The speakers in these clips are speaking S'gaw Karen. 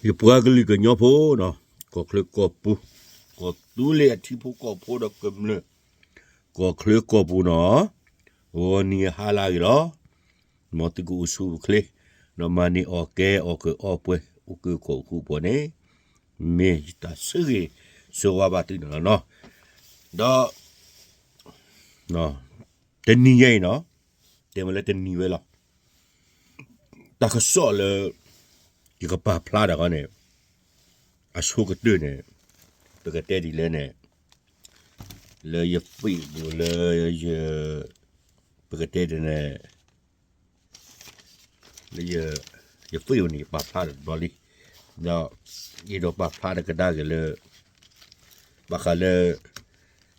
ယပှၤကလုာ်ကညီဖိနီၤ, ကီၢ်ချၢကီၢ်ပူၤ, ကီၢ်သူလ့ၤအထံဖိကီၢ်ဖိဒီးကမျၢၢ်, ကီၢ်ချၢကီၢ်ပူၤနီၤ, ဂီၤနံၤဟါလၢအဂ့ၤလီၤ. မ်သုကအိၣ်ဆူၣ်အိၣ်ချ့, ဒီးမၤန့ၢ်အီၣ်ကဲအီၣ်ကၢအီၣ်ပှဲၤ အိၣ်ကၢခိၣ်ဃူပှၤန့ၣ်, မ့ၢ်ယတၢ်ဆၢဂ့ၤဆၢဝါဘၣ်သုန့ၣ်လီၤနီၤ. ဒီး တနံၤညါအံၤနီၤ, တဲမ့ၢ်လၢတနံၤဝဲလီၤ. တၢ်ကစီၣ်လၢ ယကပာ်ဖျါတၢ်ခီန့ၣ်, အဆိကတၢၢ်န့ၣ်, ပကတဲဒ်လဲၣ်န့ၣ်, လၢယ Facebook လၢယ ပကတဲဒ်န့ၣ်, လၢယ Facebook န့ၣ် ယပာ်ဖျါတဘျီလံ. ဒီး ယအဲၣ်ဒိးပာ်ဖျါတကဒါက့ၤလၢ ဘၣ်ဃးလၢ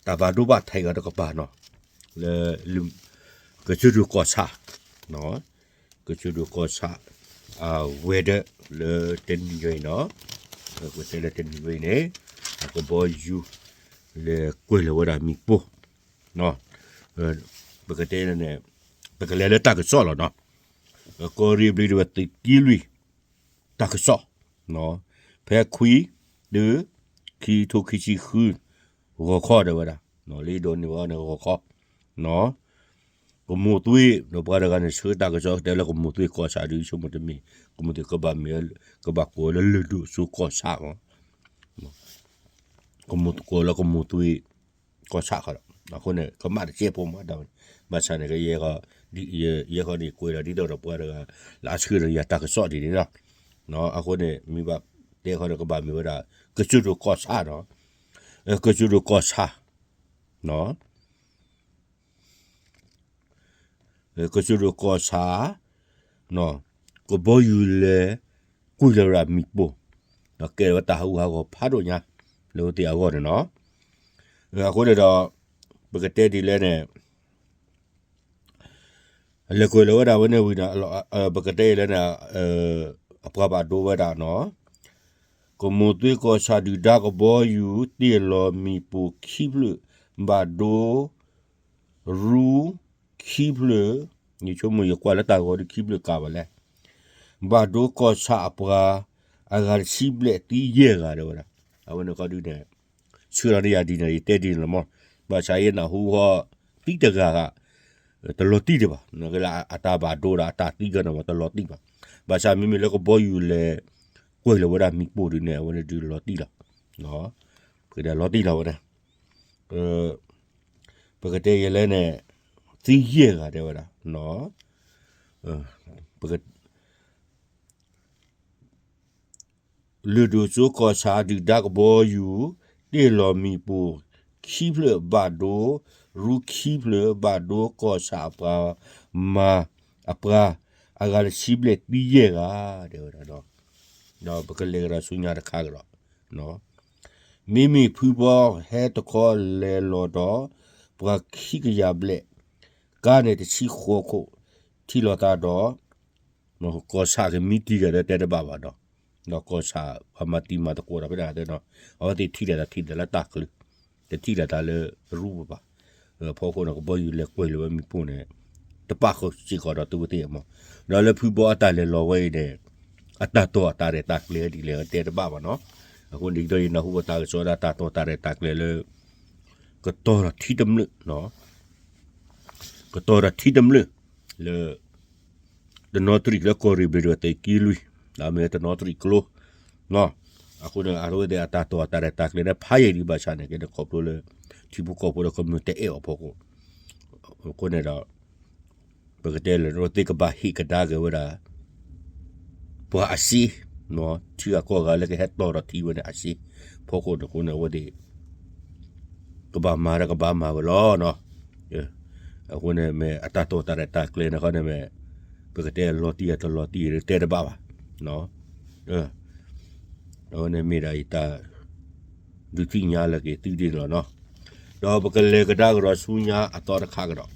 တၢ်ဘၣ်ဒိဘၣ်ထံးဂၤတကပၤနီၤ, လၢ ကစၢၢ်ဒိၣ်ကီၢ်ဆၣ်, ကစၢၢ်ဒိၣ်ကီၢ်ဆၣ် အဝဲၤဒၢးလၢတနံၤညါအံၤနီၤ, ပကတဲလၢတနံၤဝဲအံၤန့ၣ်, အကဘီယူၤ လဲၤကွံာ်လီၤဝဲဒၣ်မ့ၣ်ပိၢ် ပကတဲန့ၣ်, ပကလဲၤလၢတၢ်ကစီၣ်လီၤနီၤ. ကီၢ်ရ့ၣ်ဘျ့းဒဝဲၢ်သုးက့လွံၢ် တၢ်ကစီၣ်, ဖဲခွံ တု ခံထိခံဆံဃု ဂီၤခီတဲဝဲဒၣ်, လၢဒိးန့ၢ်ဝဲန့ၣ်ဂီၤခီ, ကမိၢ်သွ့ၣ် ဒီးပှၤတဂၤန့ၣ် ဆှၢတၢ်ကစီၣ်တဲလၢကမိၢ်သွ့ၣ်ကီၢ်ဆၣ်ဒုးဆိကမိၣ်တမ့ၢ်, ကမိၢ်သွ့ၣ်ကဘၣ်မ့ၢ်, ကဘၣ်ကိးလၢလၢၢ်ဒိၣ်စိကီၢ်ဆၣ်မး ကမိၢ်ကိးလၢကမိၢ်သွ့ၣ် ကီၢ်ဆၣ်ဃီဒီး အဃိန့ၣ် ကမၣ်တစဲးဖိမးဒ်ဝဲန့ၣ်, ဘၣ်ဆၣ်န့ၣ် ကယဲၢ်ဃီ, ယဲၢ်ဃီန့ၣ် ကွဲးလီၤဒ်သိးဒီးပှၤတဂၤ လၢအဆှၢဒီးယၤတၢ်ကစီၣ်ဒ်န့ၣ်လီၤ. အဃိန့ၣ် မ့ၢ်ဘၣ်တဲဃီဒီးကဘၣ်မ့ၢ်ဝဲဒၣ် ကစၢၢ်ဒိၣ်ကီၢ်ဆၣ်နီၤ, ကစၢၢ်ဒိၣ်ကီၢ်ဆၣ် ကစၢၢ်ဒိၣ်ကီၢ်ဆၣ် ကဘီယူၤလဲၤကွံာ်လီၤဝဲဒၣ်မ့ၣ်ပိၢ်, ဒီးကဲထီၣ်ဝဲတၢ်ဟးဂူာ်ဟးဂီၤဖးဒိၣ်ညါ လၢဝဲသ့ၣ်အဂီၢ်န့ၣ်နီၤ. အဃိန့ၣ်ဒီး ပကတဲဒ်လဲၣ်န့ၣ် လဲၤကွံာ်လီၤဝဲဒၣ်ဝဲန့ၣ်ဝံၤဒီး ပကတဲဒ်လဲၣ်န့ၣ် အပှၤဘၣ်ဒိဝဲဒၣ်နီၤ, ကမိၢ်သွ့ၣ်ကီၢ်ဆၣ်ဒုၣ်ဒါကဘီယူၤတ့ၢ်လီၤမ့ၣ်ပိၢ်ခံဖျၢၣ်, ဘၣ်ဒိ ရူခံဖျၢၣ်, ယဆိကမိၣ်ယကွၢ်လၢတၢ်ဂီၤဒုးခံဖျၢၣ်ကးဘၣ်လဲၣ်, ဘၣ်ဒိကီၢ်ဆၣ်အပှၤ အဂၤတဆံဘျဲၣ်သံယဲၢ်ဂၤတဲဝဲဒၣ်, အဝဲန့ၣ်ခီဒုးန့ၣ် ဆှၢလီၤန့ၢ်ယၤဒ်န့ၣ် ယတဲဒ်န့ၣ်လီၤမး, ဘၣ်ဆၣ်ယနၢ်ဟူဃီ သံတဂၤဂၤ တလီၤတံၢ်ဒံးဘၣ်, အတၢ်ဘၣ်ဒိဒီးအတၢ်သံကန့ၣ်မး တလီၤတံၢ်ဘၣ်, ဘၣ်ဆၣ်မ့မ့ၢ်လၢကဘီယူၤလဲၤကွံာ်လီၤဝဲဒၣ်မ့ၣ်ပိၢ်ဒုးန့ၣ် အဝဲန့ၣ်ဒုးလီၤတံၢ်လီၤ, ပကတဲလီၤတံၢ်လီၤဝဲန့ၣ် ပကတဲယဲလဲၣ်န့ၣ် သံယဲၢ်ဂၤတဲဝဲဒၣ်, ပက လၢၢ်ဒိၣ်စိကီၢ်ဆၣ်ဒုၣ်ဒါကဘီယူၤ တ့ၢ်လီၤမ့ၣ်ပိၢ်ခံဖျၢၣ်ဘၣ်ဒိ ရူခံဖျၢၣ်ဘၣ်ဒိကီၢ်ဆၣ်အပှၤ မၤ အပှၤ အဂၤတဆံဘျဲၣ်သံယဲၢ်ဂၤ တဲဝဲဒၣ်ဒီး ဒီးပကလဲၤကဒီးဆူညါတခါကဒီး မ့မ့ၢ်ဖုဘီဟဲတခီလဲၤလီၤဒီး ပှၤခံကယၤဘျဲၣ် ကါန့ၣ်တဆံဃိးခိၣ် ထံၣ်လိာ်သးဒီး ကီၢ်ဆၣ်ကမံတံာ်ကဒီးတဲတဘၣ်ဘၣ်ဒီး ဒီးကီၢ်ဆၣ်ပှၤမၤတံၤမၤသကိးဒီးဖဲဒၣ်သ့ၣ်နီၤ အဝဲသ့ၣ်ထံၣ်လိာ်သးထံၣ်လိာ်သးလၢတၢ်ကလုၢ် တထံၣ်လိာ်သးလၢရူပူၤဘၣ်. အဖီခိၣ်န့ၣ် ကဘီယူၤလဲၤကွံာ်လီၤဝဲမ့ၣ်ပိၢ်န့ၣ် တပာ်ဃုာ်စ့ၢ်ကီးဒီးသုဝဲသ့ၣ်အမး ဒီးလၢဖုဘီအတၢ်လဲၤလီၤဝဲအံၤန့ၣ် အတၢ်တီၢ်အတၢ်ရဲၣ်တၢ်ကျဲၤဒ်လဲၣ်တဲတဘၣ်ဘၣ်နီၤ. အဃိန့ၣ် ဒ်သိးယနၢ်ဟူပတၢ်ကစီၣ်ဒၣ်တၢ်တီၢ်တၢ်ရဲၣ်တၢ်ကျဲၤလၢ ကတီၤထံတမျၢၣ် ကတီၤထံတမျၢၣ် လၢ တနီသရံၣ်လၢကီၢ်ရ့ၣ်ဘျ့းဒဝဲၢ်သုးက့လွံၢ် မ့ၢ်တနီသရံၣ်ကျိ အဃိန့ၣ် အဝဲသ့ၣ်အတၢ်တီၢ်အတၢ်ရဲၣ်တၢ်ကျဲၤန့ၣ် ဖးယံာ်ဒံးဘၣ်ဆၣ်န့ၣ် ကဲန့ၣ်ခီဖျိလၢ ထံဖိကီၢ်ဖိဒီးကမျၢၢ်တအဲၣ်အီၤဖီခိၣ် အဃိန့ၣ်ဒီး ပကတဲလၢ အဝဲသ့ၣ်ကဘၣ်ဟ့ၣ်ကဒါက့ၤဝဲဒၣ် ပှၤအစ့ ထံဂၤကီၢ်ဂၤလၢကဟဲတီၢ်ဒီးထံဝဲန့ၣ်အစ့ ဖီခိၣ်န့ၣ်အဃိန့ၣ် အဝဲသ့ၣ် ကဘၣ်မၤဒီးကဘၣ်မၤဝဲလီၤ. အဃိန့ၣ်မ့ၢ်အတၢ်တီၢ်တၢ်ရဲၣ်တၢ်ကျဲၤန့ၣ်ဃီန့ၣ်မ့ၢ် ပကတဲလီၤတံၢ်အတလီၤတံၢ်တဲတဘၣ်ဘၣ်. အဝဲန့ၣ်မ့ၢ်ဒၣ်ယတၢ် ဒုးသ့ၣ်ညါလၢက့ၤသုဒ်န့ၣ်လီၤနီၤ. ဒီးပကလဲၤကဒါကဒီးဆူညါအသီတခါကဒီး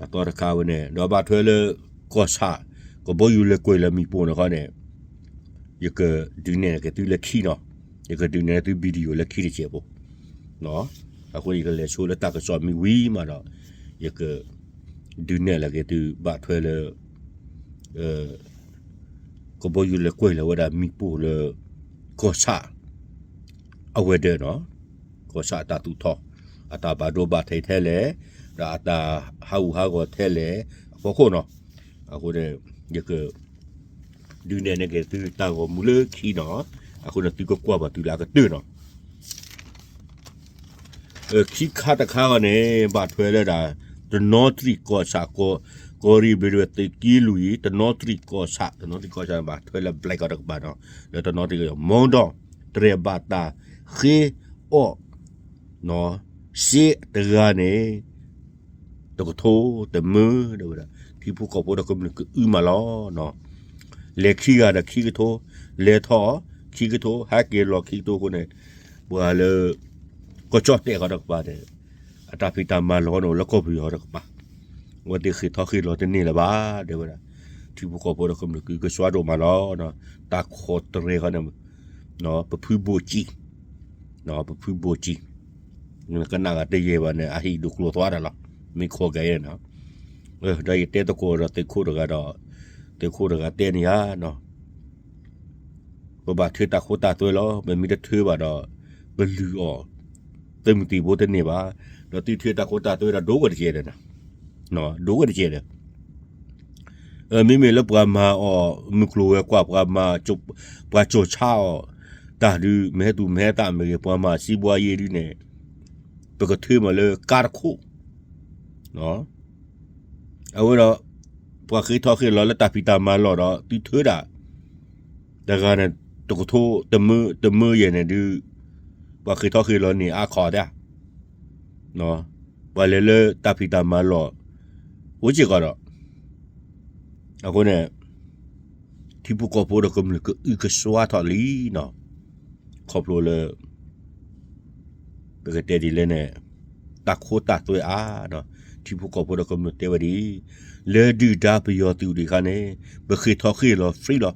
အသီတခါဝဲန့ၣ် ဒီးဘၣ်ထွဲလၢ ကီၢ်ဆၣ် ကဘီယူၤလဲၤကွံာ်လၢမ့ၣ်ပိၢ်န့ၣ်ဃီန့ၣ် ယကဒုးနဲၣ်က့ၤသုလၢခံနီၤ. ယကဒုးနဲၣ်သု video လၢခံတစဲးဖိ အဃိယကလဲၤဆိလၢတၢ်ကစီၣ်မ့ၢ်ဝံၤမးဒီး ယက ဒုးနဲၣ်လၢက့ၤသုဘၣ်ထွဲလၢ ကဘီယူၤလဲၤကွဲးလီၤဝဲဒၣ်မံၤပိၢ်လၢ ကီၢ်ဆၣ် အဝဲၤဒၢးနီၤ, ကီၢ်ဆၣ်အတၢ်သူၣ်ထီၣ်, အတၢ်ဘၣ်ဒိဘၣ်ထံးထဲလဲၣ်, ဒီးအတၢ်ဟးဂူာ်ဟးဂီၤထဲလဲၣ် အဖီခိၣ်နီၤ, အဃိန့ၣ် ယက ဒုးနဲၣ်န့ၢ်က့ၤသုတၢ်ဂီၤမူလၢခံနီၤ, အဃိန့ၣ်သုကကွၢ်ဘၣ်သုလၢအကတၢၢ်နီၤ. ခံခါတခါဂီၢ်န့ၣ် ဘၣ်ထွဲလၢဒၣ် တနီသရံၣ်ကီၢ်ဆၣ်, ကီၢ်ရ့ၣ်ဘျ့းဒဝဲၢ်သုးက့လွံၢ်, တနီသရံၣ်ကီၢ်ဆၣ်, တနီသရံၣ်ကီၢ်ဆၣ်န့ၣ် ဘၣ်ထွဲလၢ black အီၤတကပၤနီၤ, ဒီးတနီသရံၣ် မီဒီး တြဲၤဘၣ်တၢ်ဃ့အီၣ် စ့တဂၤန့ၣ် တကထိတမၢ တဲဝဲဒၣ်, ထံဖိကီၢ်ဖိဒီးကမျၢၢ်ကအုမးလီၤ. လဲၤခံဂၤဒီးခံကထိ, လဲၤထီၣ်ခံကထိ, ဟဲက့ၤလီၤခံကထိအဃိန့ၣ်, ပှၤလၢ ကီၢ်ကၠီၣ်တဲၣ်ဃီတကပၤန့ၣ် အတၢ်ဖံးတၢ်မၤလီၤန့ၣ် အိၣ်လၢကီၢ်ပယီၤတကပၤ, အဝဲသ့ၣ်ဃ့ၢ်ထီၣ်ဃ့ၢ်လီၤတန့ၢ်လၢၤဘၣ် တဲဝဲဒၣ်, ထံဖိကီၢ်ဖိဒီးကမျၢၢ်ကအုကစွါဒိၣ်မးလီၤ. တၢ်ခိးတြဲၤဃီန့ၣ် ပဖုဘိၣ်ကံ ပဖုဘိၣ်ကံ, ကနၣ်ဂၤတယဲၢ်ဘၣ်န့ၣ် အဟံၣ်ဒိၣ်ကျိၤသွါတၢ်လီၤ, မ့ၢ်ခိးကဲန့ၣ်, ဒီးယတဲသကိးဒီးသုးခိၣ်တဂၤဒီး, သုးခိၣ်တဂၤတဲန့ၣ်ဧါ, ပဘၣ်ထုးတၢ်ခိတၢ်သွဲလီၤ, ပမ့ၢ်တထုးဘၣ်ဒီး ပလုၢ်အီၣ် သုးမုၢ်သံၣ်ဘိတန့ၢ်ဘၣ်, ဒီးသုထုးတၢ်ခိတၢ်သွဲဒီးဒိၣ်ဝဲတကဲဒီး, ဒိၣ်ဝဲတကဲဒီး မ့မ့ၢ်လၢပှၤမၤအီၣ် မုၢ်ကျိၤဝဲၤကွာ် ပှၤမၤ, ပှၤကၠီၤဆါအီၣ်တၢ်ဒုး မဟဲသူၣ်မဟဲသးမ့ၢ်ဂ့ၤ ပှၤမၤစံးဘှါယ့ဒုးန့ၣ်, ပကထုးမးလၢကါတခိၣ်, အဝဲဒီး ပှၤဃ့ၢ်ထီၣ်ဃ့ၢ်လီၤလၢတၢ်ဖံးတၢ်မၤလီၢ်ဒီး သုထုးဒၣ် တဂၤန့ၣ် တကထိတမၢယဲၢ်န့ၣ်ဒုး, ပှၤဃ့ၢ်ထီၣ်ဃ့ၢ်လီၤန့ၣ်အါခီတၢ်, ပှၤလဲၤလၢတၢ်ဖံးတၢ်မၤလီၢ် အိၣ်စ့ၢ်ကီးဒီး, အဃိန့ၣ် ထံဖိကီၢ်ဖိဒီးကမျၢၢ်ကအုကစွါထီၣ်လံနီၤ, ခီဖျိလၢ ပကတဲဒ်လဲၣ်န့ၣ်, တၢ်ခိတၢ်သွဲအါ, ထံဖိကီၢ်ဖိဒီးကမျၢၢ်တဲဝဲဒ်အံၤ, လၢဒုၣ်ဒါပယီၤသုးဒံးအခါန့ၣ် ပဃ့ၢ်ထီၣ်ဃ့ၢ်လီၤ free လီၤ,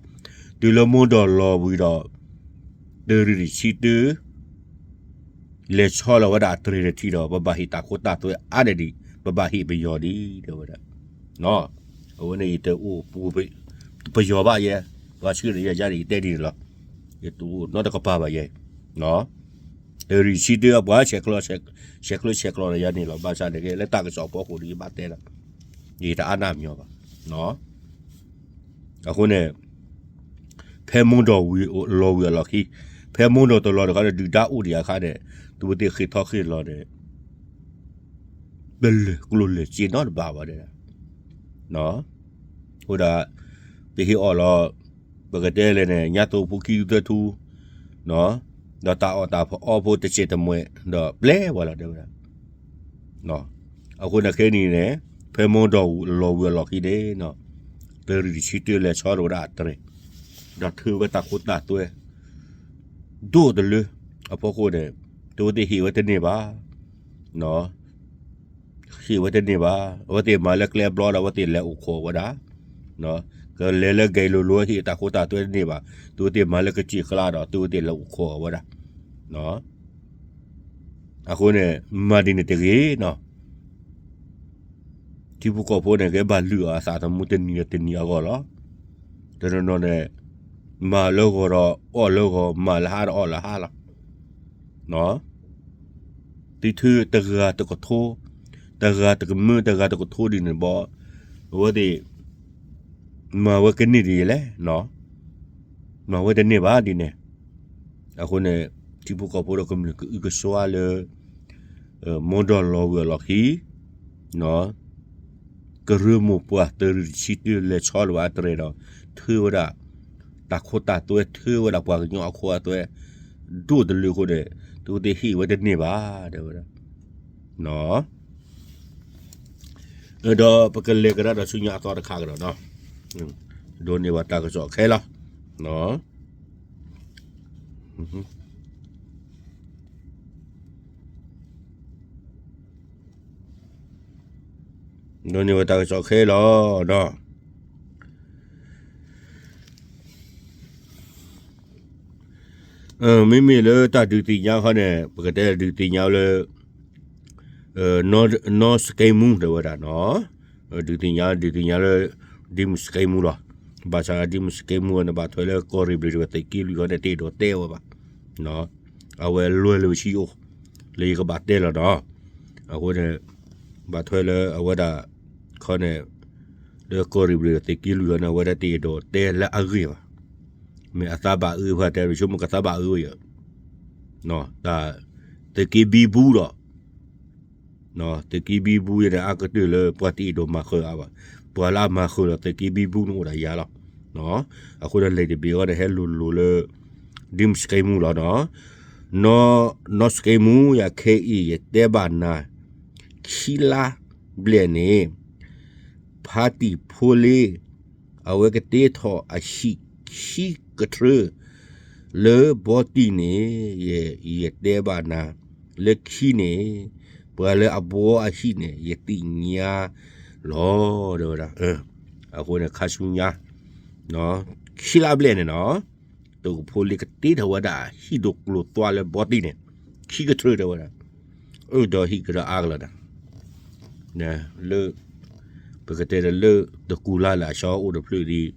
တုၤလၢမီဒီးလီၤဝံၤဒီး တရ့ၣ်တဆံတၢ လဲၤဆီလီၤဝဲဒၣ်အတြဲၤတထံၣ်ဒီး ပဘၣ်ဟ့ၣ်တၢ်ခိတၢ်သွဲအါန့ၢ်ဒံး, ပဘၣ်ဟ့ၣ်ပယီၤဒံး တဲဝဲဒၣ်, အဝဲန့ၣ်ယတအိၣ်ပူၤ ပယီၤဘၣ်ယဲ, ပှၤဆှၢဒီးယၤန့ၣ် ယတဲဒ်န့ၣ်လီၤ, ယတအိၣ်နီတကပၤဘၣ်ယဲ, တရ့ၣ်တဆံတၢအပှၤ ဆဲးကျိးဆဲးကျိးဒီးယၤန့ၣ်လီၤ, ဘၣ်ဆၣ်န့ၣ်က့ လၢတၢ်ကစီၣ်ဖီခိၣ်ဒီးယဘၣ်တဲလီၤ, ယတအါနၢ်မညီဘၣ်, အဃိန့ၣ် ဖဲမီဒီးဝံၤလီၤဝံၤအလီၢ်ခံ, ဖဲမီဒီးတလီၤတခါဒီး ဒုၣ်ဒါအိၣ်ဒံးအခါန့ၣ် သုဝဲသ့ၣ်ဃ့ၢ်ထီၣ်ဃ့ၢ်လီၤန့ၣ် ပလၢၢ်ကျိၣ်လၢၢ်စ့နီတဘ့ၣ်ဘၣ်ဒီး, အဃိဒီး ပဟ့ၣ်အီၣ်လီၤ, ပကတဲလဲၣ်န့ၣ် ညါသိဖိခံထူသၢထူ, ဒီးတၢ်အီၣ်တၢ်အီဖိတစဲးတမှဲး ဒီးပျဲဝဲလီၤ တဲဝဲဒၣ် အဃိန့ၣ်ခဲအံၤန့ၣ် ဖဲမီဒီးလီၤဝံၤအလီၢ်ခံန့ၣ်, တရ့ၣ်တဆံတၢလဲၤဆီလီၤဝဲဒၣ်အတြဲၤ, ဒီးထုးဝဲတၢ်ခိတၢ်သွဲ ဒိၣ်တလၢအဖီခိၣ်န့ၣ် သုဝဲသ့ၣ်ဟ့ၣ်ဝဲတန့ၢ်ဘၣ်, ဟ့ၣ်ဝဲတန့ၢ်ဘၣ်, အဝဲသ့ၣ်မၤလၢကျဲဘျီဒီး အဝဲသ့ၣ်လဲၤအိၣ်ခိးဝဲဒၣ်, ကလဲၤလၢကဲလိၤလိၤ ဟ့ၣ်တၢ်ခိတၢ်သွဲတန့ၢ်ဘၣ်, သုဝဲသ့ၣ်မၤလၢကစၢၢ်ကျါဒီး သုဝဲသ့ၣ်လဲၤအိၣ်ခိးဝဲဒၣ်, အဃိန့ၣ် မၤဒ်န့ၣ်တဂ့ၤနီၤ, ထံဖိကီၢ်ဖိန့ၣ် ကဘၣ်လုၢ်အီၣ်အသးသမူတနံၤဒီးတနံၤအဂီၢ်လီၤ. တနီၤနီၤန့ၣ် မၤလၢဂီၤဒီးအီၣ်လၢဂီၤ, မၤလၢဟါဒီးအီၣ်လၢဟါလီၤ. သုထုးတဂၤတကထိ, တဂၤတကမၢ, တဂၤတကထိဒ်န့ၣ်ဘၣ်, အဝဲသ့ၣ် မၤဝဲကန့ၢ်ဒ်လဲၣ်, မၤဝဲတန့ၢ်ဘၣ်ဒ်န့ၣ်, အဃိန့ၣ် ထံဖိကီၢ်ဖိဒီးကမျၢၢ်ကအုကစွါလၢ မီဒီးလီၤဝံၤအလီၢ်ခံ, ကရၢမိၢ်ပှၢ်တရ့ၣ်တဆံတၢလဲၤဆီလီၤဝဲအတြဲၤဒီး ထုးဝဲဒၣ် တၢ်ခိတၢ်သွဲ, ထုးဝဲဒၣ်ပှၤကညီအခိအသွဲ ဒိၣ်တလၢအဃိန့ၣ် သုဝဲသ့ၣ်ဟ့ၣ်ဝဲတန့ၢ်ဘၣ် တဲဝဲဒၣ် ဒီးပကလဲၤကဒါဒီးဆူညါအသီတခါကဒီးနီၤ, ဒိးန့ၢ်ဘၣ်တၢ်ကစီၣ်ခဲလီၤ. ဒိးန့ၢ်ဘၣ်တၢ်ကစီၣ်ခဲလီၤဒီး မ့မ့ၢ်လၢတၢ်ဒုးသ့ၣ်ညါခီန့ၣ် ပကတဲဒုးသ့ၣ်ညါလၢ နီၢ်စကဲမူ တဲဝဲဒၣ်နီၤ, ဒုးသ့ၣ်ညါ ဒုးသ့ၣ်ညါလၢ ဒ်မုၢ်စကဲမူလီၤ. ဘၣ်ဆၣ်ဒ်မုၢ်စကဲမူန့ၣ် ဘၣ်ထွဲလၢကီၢ်ရ့ၣ်ဘျ့းဒဝဲၣ်သုးက့လွံၢ်ခီန့ၣ် တအဲၣ်ဒိးတဲဝဲဘၣ်. အဝဲလွဲၢ်လၢပဆံအိၣ် လၢယကဘၣ်တဲလီၤနီၤ. အဃိန့ၣ် ဘၣ်ထွဲလၢအဝဲဒၣ်ခီန့ၣ် လၢကီၢ်ရ့ၣ်ဘျ့းဒဝဲၣ်သုးက့လွံၢ်ခီန့ၣ် အဝဲဒၣ်တအဲၣ်ဒိးတဲလၢအဂ့ၢ်ဘၣ်. မ့ၢ်အသးဘၣ်အၢဖဲတဲ ဆိကမိၣ်ကသးဘၣ်အၢဝဲယၤ တၢ် သုးက့ဘံဘူဒီး သုးက့ဘံဘူယဲန့ၣ် အါကတၢၢ်လၢပှၤတအဲၣ်ဒိးမၤဃၢၤအါဘၣ်. ပှၤလၢအမၤဃၢၤဒီး သုးက့ဘံဘူန့ၣ်အိၣ်ဒၣ်ယၤလီၤ. အဃိဒီးလဲၤတဘ့ၣ်အီၤန့ၣ် ဟဲလိၤလိၤလၢ ဒ်မုၢ်စကဲမူလီၤနီၤ. နီၢ် နီၢ်စကဲမူယၤ ခဲအံၤယတဲဘၣ်နၤ ခံလါဘျဲၣ်န့ၣ် ဖါတံၢ်ဖိလ့ အဝဲကတ့ထီၣ်အဟံၣ်ခံကထြၢ လၢဘီတံၢ်န့ၣ် ယ ယတဲဘၣ်နၤ လၢခံန့ၣ် ပှၤလၢအဘှီအဟံၣ်န့ၣ် ယသ့ၣ်ညါလီၤ တဲဝဲဒၣ်. အဃိန့ၣ် ခါဆူညါ ခံလါဘျဲၣ်န့ၣ်နီၤ သုးခိၣ်ဖိလ့ကတ့ထီၣ်ဝဲဒၣ်ဟံၣ်ဒိၣ်ကျိၤသွါလၢဘီတံၢ်န့ၣ် ခံကထြၢ တဲဝဲဒၣ်. အၢ ဒီးဟံၣ်ကဒီးအါကလီၤဒၣ် လၢ ပကတဲဒီးလၢတကူလါလၢအဆှီအိၣ်တဖျၢၣ်ဒ်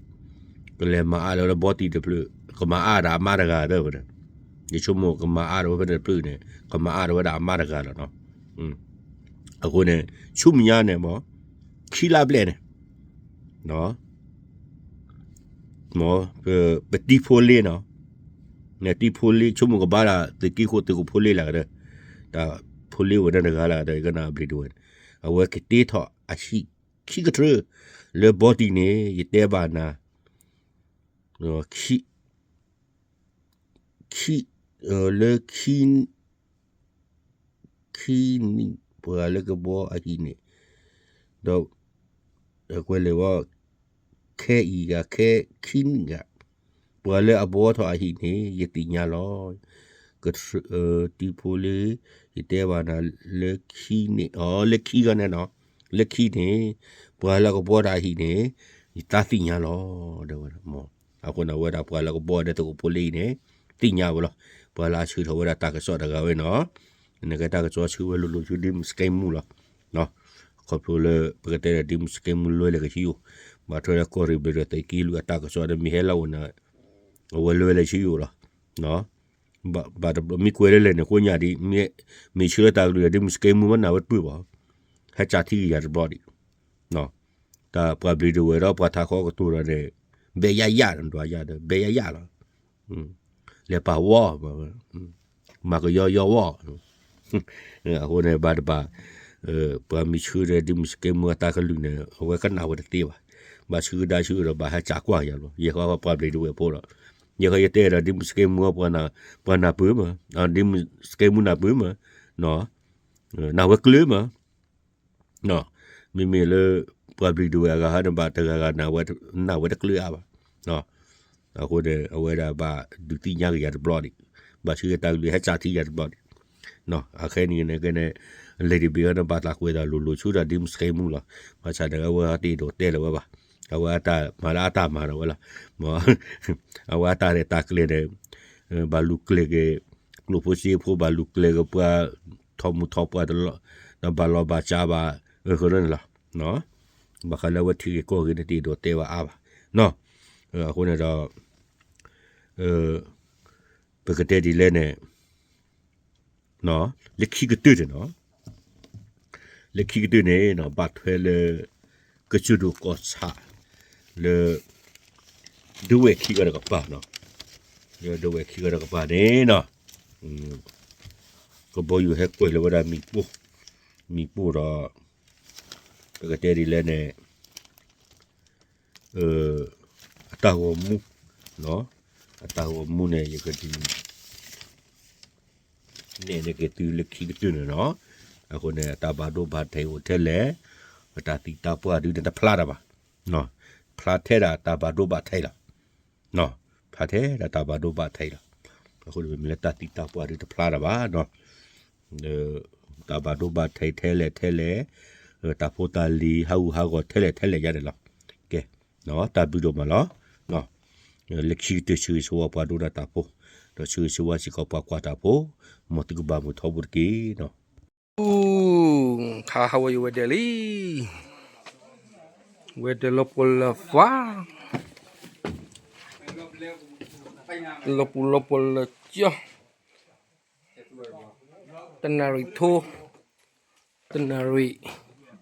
ကလဲၤမၤအါလၢဘီတံၢ်တဖျၢၣ် ကမၤအါဒၣ်အမါတဂၤဒီးဝဲဒၣ်. ယဆိကမိၣ်ကမၤအါဒၣ်ဝဲဖဲန့ၣ်တဖျၢၣ်န့ၣ် ကမၤအါဒၣ်ဝဲဒၣ်အမါတဂၤလီၤနီၤ. အဃိန့ၣ် ဆူမဲာ်ညါန့ၣ်မ့ၢ် ခံလါဘျဲၣ်န့ၣ် မ် ပတံၤဖိလ့နီၤ, နတံၤဖိလ့ ဆိကမိၣ်ကဘၣ်ဒၣ်သုးက့ဃိၣ်သုးခိၣ်ဖိလ့လၢကဒီး, တၢ်ဖိလ့ဝဲဒၣ်တဂၤလၢကဒီး ယကနၣ်ဘျံးဒဝဲၢ်န့ၣ်, အဝဲကတ့ထီၣ်အဟံၣ်ခံကထြၢ လၢဘီတံၢ်န့ၣ် ယတဲဘၣ်နၤ, ခံ ခံ လၢခံ ခံနံၣ် ပှၤလၢကဘှီအဟံၣ်န့ၣ်, ဒီး ကွဲးလဲၣ်ဝဲ ခဲအံၤဂၤ ခဲခံနံၣ်ဂၤ, ပှၤလၢအဘှီထီၣ်အဟံၣ်န့ၣ် ယသ့ၣ်ညါလီၤ. ကထြၢ တံၤဖိလ့ ယတဲဘၣ်နၤလၢခံန့ၣ် အ လၢခံဂၤန့ၣ်နီၤ, လၢခံန့ၣ် ပှၤလၢကဘှီတၢ်အဟံၣ်န့ၣ် ယသးသ့ၣ်ညါလီၤ တဲဝဲဒၣ်. အဃိန့ၣ် အဝဲဒၣ်ပှၤလၢကဘှီဒီးသုးခိၣ်ဖိလ့အံၤန့ၣ် သ့ၣ်ညါဝဲလီၤ. ပှၤလၢအဆှၢထီၣ်ဝဲဒၣ်တၢ်ကစီၣ်တဂၤဝဲနီၤ, နကတၢ်ကစီၣ်ဆှၢဝဲလိၤလိၤဆူဒ်မုၢ်စကဲမူလီၤ. ခီဖျိလၢပကတဲဒီးဒ်မုၢ်စကဲမူလွဲလၢကဟံးအိၣ်, ဘၣ်ထွဲဒီးကီၢ်ရ့ၣ်ဘျ့းဒဝဲၢ်သုးက့လွံၢ်အတၢ်ကစီၣ်ဒီးမ့ၢ်ဟဲလၢအအိၣ်န့ၣ်, အဝဲလွဲလၢဆံးအိၣ်လီၤ. ဘၣ်တဘျီ မ့ၢ်ကွဲးလၢလဲၣ်န့ၣ် ဃိညါဒ် မ့ၢ်ဆှၢလၢတၢ်ကလုၢ်ဒီးဒ်မုၢ်စကဲမူမ့ၢ်နၢ်ဝဲတပၢၢ်ဘၣ်, ဟဲစးထံကယၤတဘျီဒံး, တၢ်ပှၤဘျ့းဒဝဲၢ်ဒီးပှၤထးခီကတိၤဒီးန့ၣ်, ဘဲယယၣ် ဒွးယၣ်ဒီး ဘဲယယၣ်လီၤ. လဲၤပာ်ဝီ, မၤကယီယီဝီ, အဃိန့ၣ် ဘၣ်တဘၣ်, ပှၤမ့ၢ်ဆှၢဒီးဒ်မုၢ်စကဲမူအတၢ်ကလုၢ်န့ၣ် အဝဲကနၣ်ဝဲတသ့ဘၣ်. ဘၣ်ဆှၢကဒါဆှၢဒီး ဘၣ်ဟဲစးကွၢ်ယၤလီၤ. ယဲဃီပှၤဘျ့းဒဝဲၢ်ဖိလီၤ. ယဲဃီယတဲဒီးဒ်မုၢ်စကဲမူပှၤနၢ်ပၢၢ်မး, ဒ်မုၢ်စကဲမူနၢ်ပၢၢ်မး, နၢ်ဝဲကျၢၤမး မ့မ့ၢ်လၢ ပှၤဘျ့းဒဝဲၢ်အဂၤဟဲန့ၣ် ဘၣ်တဂၤဂၤ နၢ်ဝဲတကျၢၤအါဘၣ်. အဃိန့ၣ် အဝဲဒၣ်ဘၣ်ဒုးသ့ၣ်ညါကယၤတဘျီဒံး, ဘၣ်ဆှၢတၢ်ကလုၢ်ဟဲစးထံယၤတဘျီဒံး. အခဲအံၤန့ၣ်ကဲန့ၣ် လဲၤတဘ့ၣ်အီၤန့ၣ် ဘၣ်သးကွဲးဒီးလိၤလိၤဆူဒီးဒ်မုၢ်စကဲမူလီၤ. ဘၣ်ဆၣ်န့ၣ် အဝဲတအဲၣ်ဒိးတဲလၢၤဝဲဘၣ်. အဝဲအတၢ်မၤလၢအတၢ်မၤဒီးဝဲလီၤ. အဝဲအတၢ်ရဲၣ်တၢ်ကျဲၤန့ၣ် ဘၣ်လူၤကျဲၤက့ၤ ကျိၣ်ဖိစ့ဖိ ဘၣ်လူၤကျဲၤက့ၤပှၤ ထီၣ်မူထီၣ်ပှၢ် ဒီးဘၣ်လီၤဘၣ်စးဘၣ် ဃိန့ၣ်လီၤ. ဘၣ်ဃးလၢအဝဲထံဂ့ၢ်ကီၢ်ဂ့ၢ်န့ၣ် တအဲၣ်ဒိးတဲဘၣ်အါဘၣ်. အဃိန့ၣ်ဒီး ပကတဲဒ်လဲၣ်န့ၣ် လၢခံကတၢၢ်န့ၣ်နီၤ, လၢခံကတၢၢ်န့ၣ် ဘၣ်ထွဲလၢ ကစၢၢ်ဒိၣ်ကီၢ်ဆၣ် လၢ ဒဝဲၢ်ခံဂၤတကပၤနီၤ, လၢဒဝဲၢ်ခံဂၤတကပၤန့ၣ်နီၤ, ကဘီယူၤဟဲကွဲးလီၤဝဲဒၣ်မ့ၣ်ပိၢ်, မ့ၣ်ပိၢ်ဒီး ပကတဲဒ်လဲၣ်န့ၣ် အတၢ်ဂီၤမူ, အတၢ်ဂီၤမူန့ၣ် ယကဒုး နဲၣ်န့ၢ်က့ၤသုလၢခံကတၢၢ်န့ၣ်နီၤ. အဃိန့ၣ် အတၢ်ဘၣ်ဒိဘၣ်ထံးအိၣ်ထဲလဲၣ်, ပတၢ်သံတၢ်ပှၢ်ဒုးန့ၣ်တဖျါတၢ်ဘၣ်, ဖျါထဲဒၣ်တၢ်ဘၣ်ဒိဘၣ်ထံးလီၤ. ဖျါထဲဒၣ်တၢ်ဘၣ်ဒိဘၣ်ထံးလီၤ. အဃိန့ၣ် မ့ၢ်လၢတၢ်သံတၢ်ပှၢ်ဒုးတဖျါတၢ်ဘၣ်နီၤ. တၢ်ဘၣ်ဒိဘၣ်ထံးထဲလဲၣ်ထဲလဲၣ်, တၢ်ဖိတၢ်လံၤဟးဂူာ်ဟးဂီၤထဲလဲၣ်ထဲလဲၣ်ယါန့ၣ်လီၤ. ကဲ, တၢ်ဘျုးဒိၣ်မးလီၤ. လၢခံကတၢၢ်ဆၢဂ့ၤဆၢဝါပှၤဒိကနၣ်တၢ်ဖိ, ဒီးဆၢဂ့ၤဆၢဝါစ့ၢ်ကီးပှၤကွၢ်တၢ်ဖိ, မ်သုကဘၣ်မုာ်ထီဘိတက့ၢ်နီၤ. ခါဟးဝဲယဝဲဒၣ်လံ, ဝဲဒၣ်လၢပလၢ်သွါ, လီၤပူၤလီၤပှီၢ်လၢာ်ကၠီ, တနၣ်ရံၣ်ထိ, တနၣ်ရံၣ်,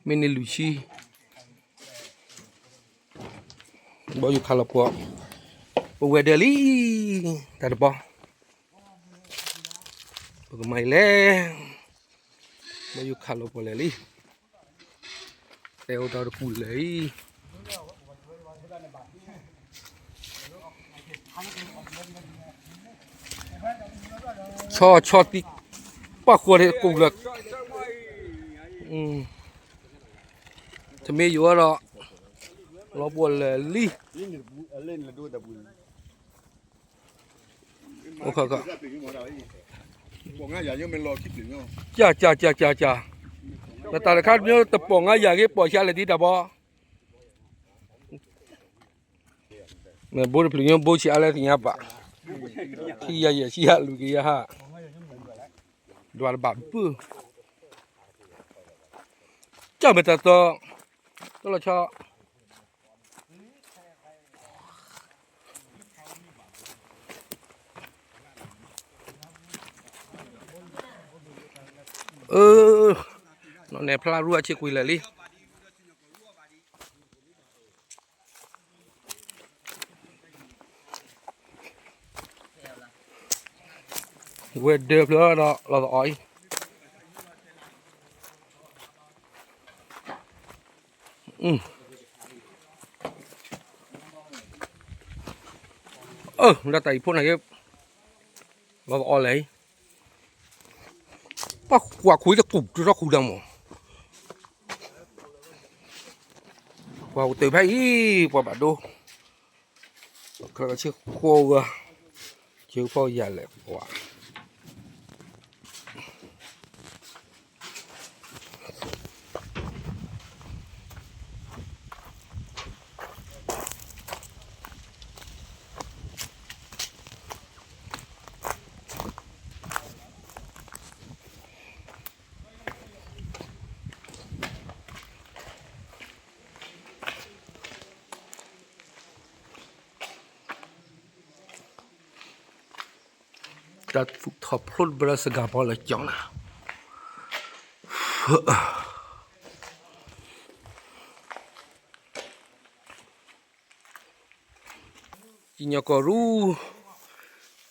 မ့ၢ်န့ၢ်လွံၢ်ဆံ, ဘီယူၤခးလီၤပှီၢ်, ပဝဲဒၢးလံ, တၢ်တဘီ, ပကမၤအံၤလဲၣ်, ဘီယူၤခးလီၤပှီၢ်လဲၣ်လံ, တဲအိၣ်တၢ်တပူၤလဲၣ်အံၤ ဆီဆီသံ, ပှၢ်ဃီန့ၣ်တကူၣ်လၢာ်, တမ့ၢ်ယိၤဒီး, လီၤပှီၢ်လဲၣ်လံ, အိၣ်ခါခါ, ကၢ်ကၢ်ကၢ်ကၢ်ကၢ်, နတၢ်တခါတမ့ၢ်တပီၢ်ငါယၤဂ့ၤ ပီၢ်ဆံးလဲၣ်ဒ်တၢ်ဘီ မ့ၢ်ဘိတဖျၢၣ်ညိ ဘိဆံးအါလဲၣ်သ့ၣ်ညါဘၣ်, ခံကယၤယဲၢ်ဆံယဲၢ်လွံၢ်ကယၤဟါ, ဒွးတဘၣ်ဘုၣ်, ကၢ်မ့ၢ်တၢ်တီ, တလီၤဆီ, အၢ, နီၢ်နဲၣ်ဖျါရူအဆ့ကွံာ်လဲၣ်လံ ဝဲဒၢးဖျၢၣ်ဒီးလီၤသအီၤအံၤ, အၢ လၢတၢ်အံၤဖိန့ၣ်က့ၤ, လီၤသအီၤလဲၣ်အံၤ, ပှၤကွၢ်ခွံတကူၣ်တထီၣ်ဃူဒၣ်မး, ပှၤကတၢၢ်ဖဲအံၤ ပှၤဘၣ်ဒိ ဆ့ဃိဂၤ, ဆ့ဖီယၤလဲၣ်ပှၤ တၢ်သူၣ်ထီၣ်ဖျိတဘျီစှၤဖီလၢကၠီနၤ, ကညီကီၢ်ရူၢ်,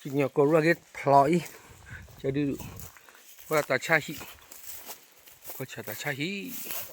ကညီကီၢ်ရူၢ်အဂ့ၢ်ဖျိအံၤ, ကဒု, ကွၢ်တၢ်ဆါဟံၣ်, ကွၢ်ဆၣ်တၢ်ဆါဟံၣ်